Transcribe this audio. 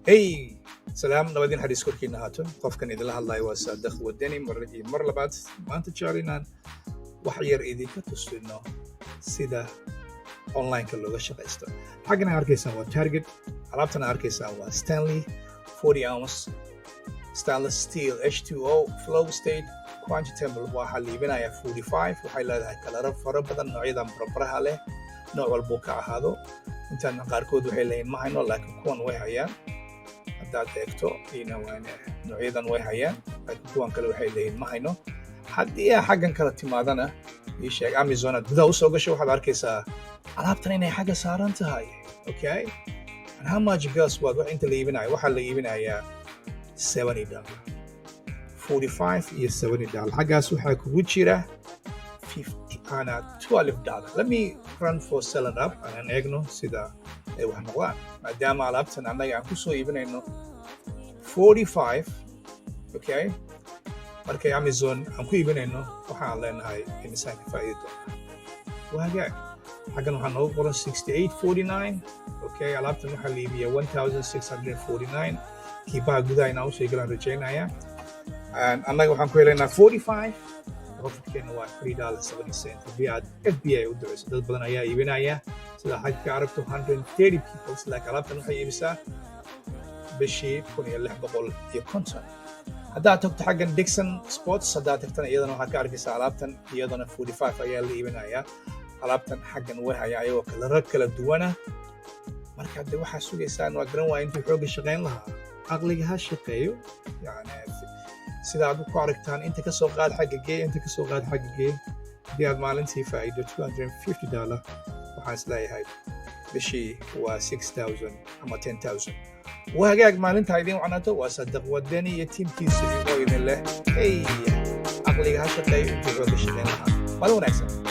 Hey, salaam, nabadin xariis korkiina ahaato. Qofkan idinla hadlayo waa Saadaq Wadani. Mar iyo mar labaad maanta jecel inaan wax yar idinka tusino sida onlineka looga shaqaysto. Xaggan aad arkaysaan waa Target. Alaabtan aad arkaysaan waa Stanley 40 ounce stainless steel H2O Flow State Quantity Temple. Waxaa la iibinayaa 45. Waxay leedahay kalaro fara badan, noocyadan barabaraha leh, nooc walbuu ka ahaado. Intaan qaarkood waxay leeyihin ma hayno, laakiin kuwan way hayaan. Haddaad eegto noocyadan way hayaan, laakiin kuwan kale waxay leeyihin ma hayno. Haddii aa xaggan kala timaadana, ii sheeg, Amazon aad gudaha usoo gasho, waxaad arkaysaa alaabtan inay xagga saaran tahay. Okay, and how much? Guess what? Wax inta la iibinayo, waxaa la iibinayaa $70. 45 iyo $70, xaggaas waxaa kugu jira 50 ana $12. Let me run for selling up aanan eegno sida ay wax noqdaan, maadaama alaabtan annaga aan kusoo iibinayno 45. Okay, markay Amazon aan ku iibinayno, waxaan leenahay imisaan ka faa'iidi doonaa? Waa hagaag. Xaggan waxaa noogu qoran 68.49. Okay, alaabtan waxaa la iibiyaa 1649. Kiibaha gudaha inaan usii galaan rajaynaya. Annaga waxaan ku helaynaa 45. Profitkeena waa $3.70. Haddii aad FBA u dirayso, dad badan ayaa iibinaya, sida xagga ka aragto, 130 peoples. Laakiin alaabtan waxay iibisaa bishii 1650. Haddaad tagto xaggan Dixon Sports, haddaad tagtana, iyadana waxaad ka arkaysaa alaabtan, iyadana 45 ayaa la iibinayaa. Alaabtan xaggan way hayaa ayagoo kalaro kala duwana. Marka de waxaa sugaysaan waa garan waaya. Intuu xoogga shaqayn lahaa, caqliga ha shaqeeyo. Yani sida aad ku aragtaan, inta ka soo qaad xagga gee, inta ka soo qaad xagga gee. Haddii aad maalintii faa'iido $250, waxaan isleeyahay bishii waa 6000 ama 10,000. Waa hagaag, maalintaa idiin wacnaato. Waa Sadaq Wadani iyo tiimkiisa oo idin leh, hey, caqliga ha shaqeeyo intuu xooga shaqeyn lahaa. Maalin wanaagsan.